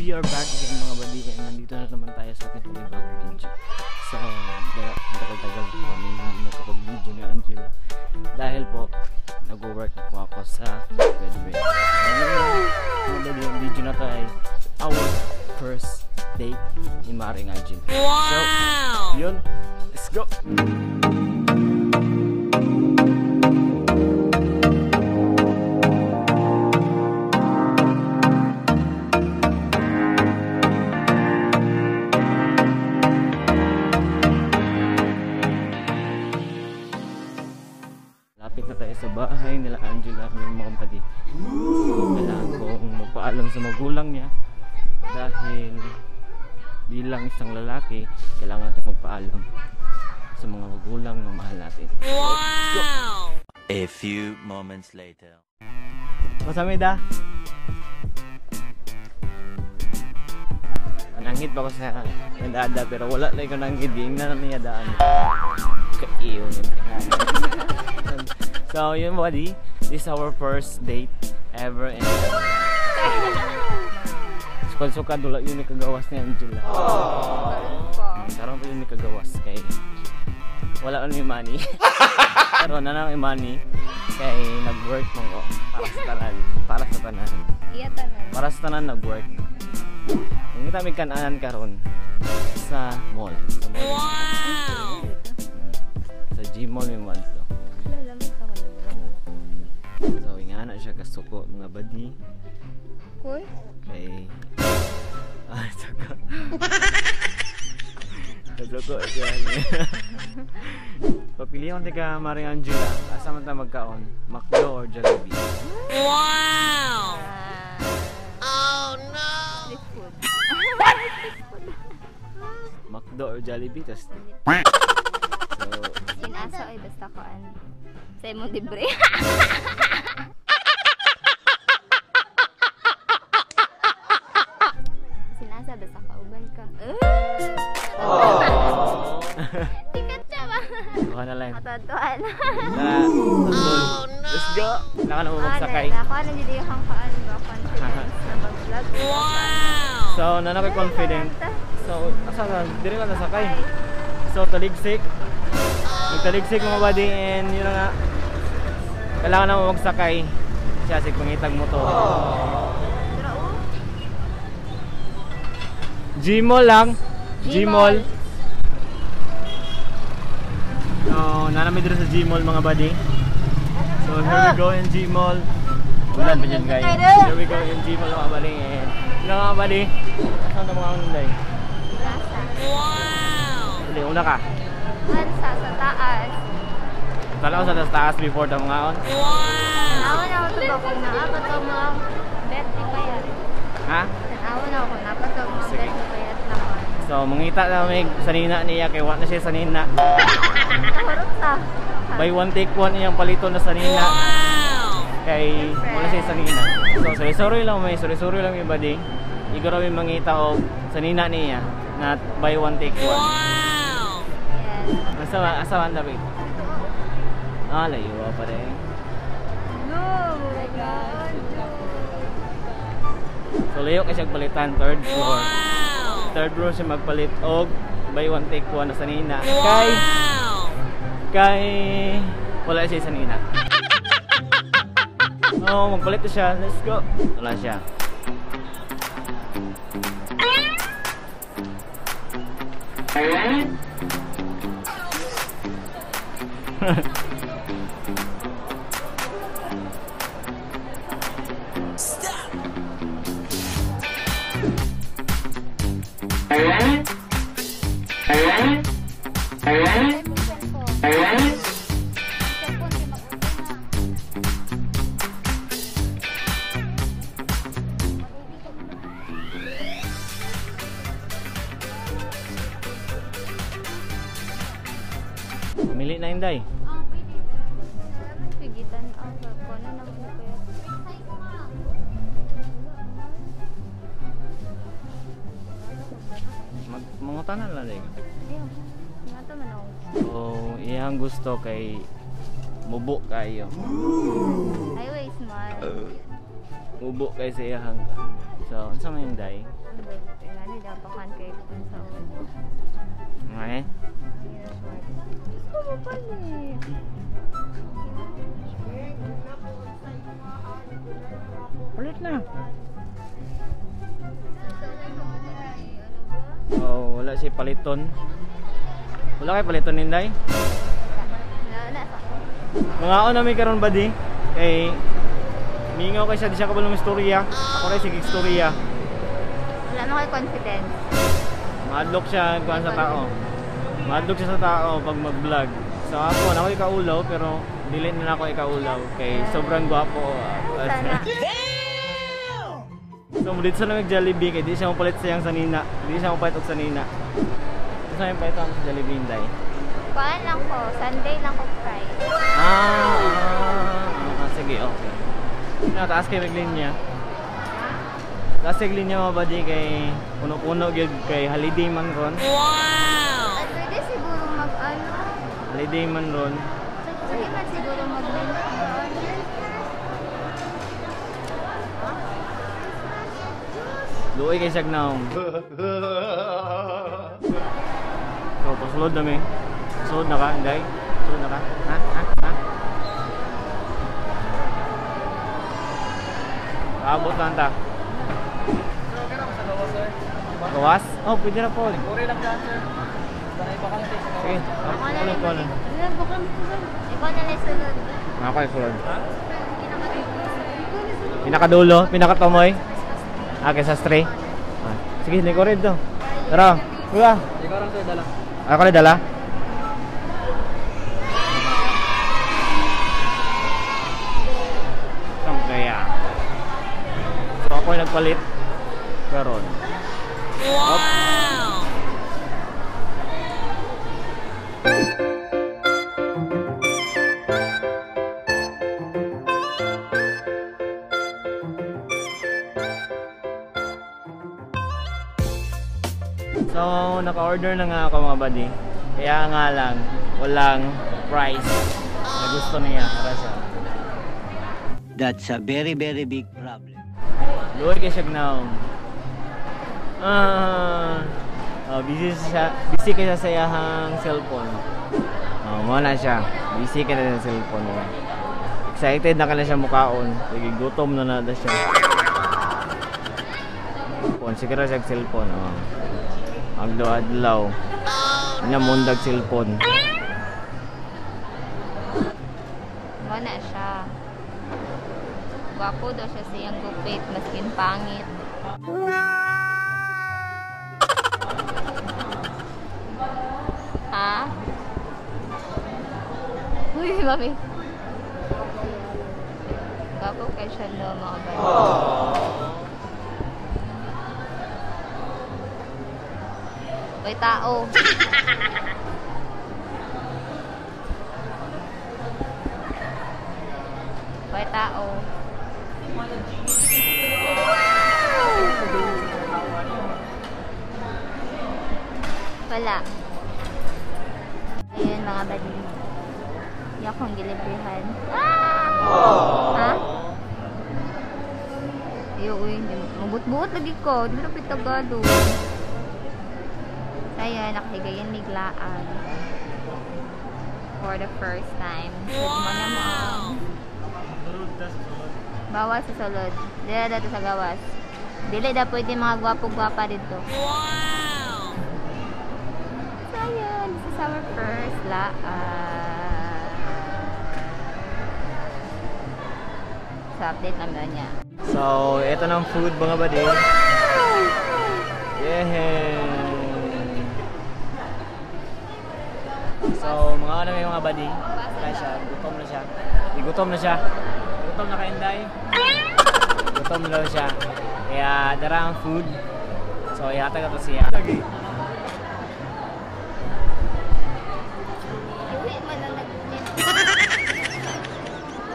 We are back again, mga buddy, and nandito na naman tayo sa ating panibagong video. So, tagal-tagal po kami hindi nakapag-video ni Angela dahil po nag-work na po ako sa Bedway. So, mga buddy, yung video na to ay our first date ni Maring Angela. So, yun, let's go! Lapit na tayo sa bahay nila Angela, ng mga kapatid. So, kailangan kong magpaalam sa magulang niya dahil bilang isang lalaki, kailangan natin magpaalam sa mga magulang na mahal natin. Wow! A few moments later. Masamida. Nanangit pa ko sa dada pero wala lang ko nanggit. Tingnan na niya daan. Kaiyo nun. So yun, buddy, this is our first date ever and sukad-sukad wala yun kagawas ni Angela. Karon pa yun kagawas kay wala ni money. Pero na nang money kay nag-work man ko para sa tanan, para sa tanan. Iya tanan. Para sa tanan nag-work. Ang kita may kananan karon sa mall. Sa mall. Wow! Sa G-Mall may mall to. So ingana siya kasuko, mga buddy. Kuy? Kay ah, suko. Kasuko siya. Papilihan ka Maring Angela, asa man ta magkaon? McDo or Jollibee? Wow! Oh no! Street food. McDo or Jollibee tas. So, Sinasa ay basta koan. Sa imong libre. Sinasa basta kauban ka. Tikat siya ba? Kuha na lang. Matatuan. Tara. Oh no. Let's go. Naka na mo magsakay. Ako na dili yung kaan ba confidence na mag-vlog. Wow! So, nana ko'y confident. So, asa na? Diri lang nasakay. So, taligsik. Nagtaligsik, mga buddy, and yun na nga. Kailangan na mo magsakay. Siya, sig pangitag motor. Gmall lang. Gmall. So, nanami dito sa Gmall, mga buddy. So, here we go in Gmall. Ulan pa dyan, guys. Here we go in Gmall, mga buddy. And yun na, mga buddy. Saan na mga unday? Wow! Uli, una ka. Sa taas. Tala ko sa taas before ta mga on. Wow! Tanawa na ako ito kung naapat ang mga bet ni Payat. Ha? Tanawa na ako, naapat ang mga Sige. bet ni Payat na ko. So, mangita na may sanina niya kay wa na siya sanina. Kahurot sa. Buy one take one iyang palito na sanina. Wow! Kay wala siya sanina. So, sorry-sorry lang may, sorry-sorry lang yung buddy. Igoro may mangita og sanina niya na buy one take one. Wow! Yes. Asa man David? Ah, layo pa rin. No! My God! So, layo kay siya palitan, third floor. Wow! Third floor siya magpalit og buy one take one na sanina. Kay wala siya sanina. Oh, magpalit na siya. Let's go. Wala siya. Stop! Pumili na inday. Ah, pwede. Pigitan ang kono na mo kaya. Mangutanan lang dai. Ayaw. Nga to man ako. So, iyang gusto kay mubo kayo. Highway smile. Mubo kay sa iyang. So, unsa man yung day? Ano dapat kay kung sa Okay. Gusto mo pa ni. Palit na. Oh, wala si paliton. Wala kay paliton Inday? Wala sa ako. Mga ako na may karon ba di? Kay mingaw kay siya di siya kabalo ng istorya. Ako rin sige istorya. Wala mo kay confidence. Maadlok siya kuan sa tao. Maadlok siya sa tao pag mag-vlog. So ako na ako ikaulaw pero dili na ako ikaulaw kay sobrang gwapo. Sana. So dito sa lamig Jollibee kay di siya mapalit sa iyang sanina. Di siya mapalit og sanina. Sa yung palit ang Jollibee Inday. Kuan lang ko, Sunday lang ko fry. Sige, okay. Na taas kay maglinya. Taas kay linya mga buddy kay puno-puno gyud kay holiday man ron. At pwede siguro mag ano, Holiday man ron. pwede man siguro mag Luoy kay siyag naong. So, pasulod na mi. Pasulod na ka, Inday? Pasulod na ka? Ha? Ha? Ha? Abot lang ta. Gawas? Oh, pwede na po. Uri lang dyan, sir. Sige. Ako na Ako lang. na. Ikaw na lang sunod. Ako yung sulod. Pinakadulo, pinakatomoy. Ah, kay sastre. Ah, sige, lingkurin to. Tara, kuya. Ikaw lang, sir, dala. Ako na dala. Saan kaya? So ako yung nagpalit. Karon. Wow! So, naka-order na nga ako mga buddy. Kaya nga lang, walang price na gusto niya. Tara siya. That's a very, very big problem. Luoy kay siya gnaong. Busy siya, busy kay siya sa iyahang cellphone. Oh, mo na siya. Busy ka na sa cellphone niya. Excited na ka na siya mukaon. Sige, gutom na na siya. Phone, siguro siya cellphone. Oh. Adlaw-adlaw. Ano mundag cellphone. Wala siya. Gwapo daw siya sa iyang gupit, maskin pangit. Ha? Uy, mami. Gwapo kay siya no, mga bata. Uy, tao. Uy, tao. Wala. Ayun mga buddy. Hindi akong gilibrihan. Ah! Ha? Ayo, uy. Mabuot-buot lagi ko. Di ba na Tagalog? Ayan, nakahigayin miglaan. For the first time. Wow! Bawal sa sulod. Dili dito sa gawas. Dili da pwede mga gwapo-gwapa dito. Wow! So, ayun. This is our first laan. So, update namin niya. So, ito na ang food mga buddy. Yeah! So, mga ano may mga buddy. Wala siya, gutom na siya. Gutom na siya. Gutom na kainday. Gutom na daw siya. Kaya dara ang food. So, ihatag ako siya. Iwi man ang nag-unit.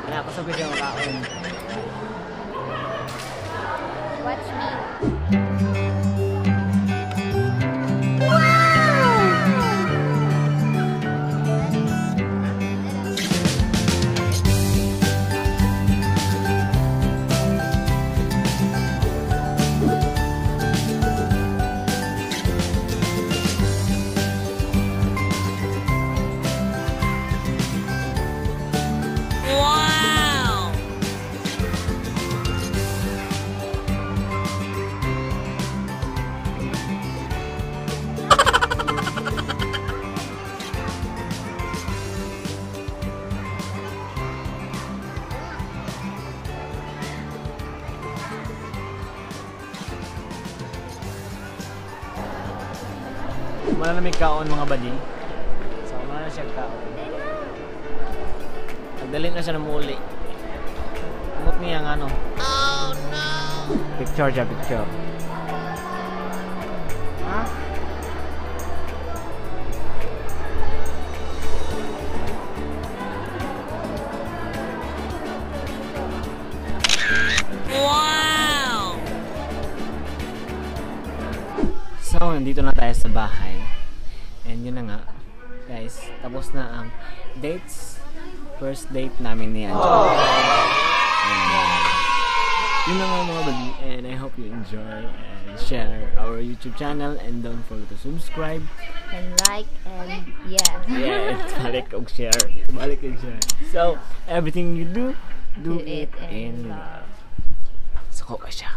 Ano, kusog ko siya makaon. Watch me. Wala na may kaon, mga buddy. So, wala na siya kaon. Nagdali na siya na muli. Amot niya ang ano. Oh no! Picture siya, picture. Ha? So, nandito na tayo sa bahay. And yun na nga, guys, tapos na ang dates. First date namin ni Angela. And yun na nga, mga buddy. And I hope you enjoy and share our YouTube channel. And don't forget to subscribe. And like and yeah. Yeah, it's balik og share. Balik og share. So, everything you do, do it in love. Suko ka siya.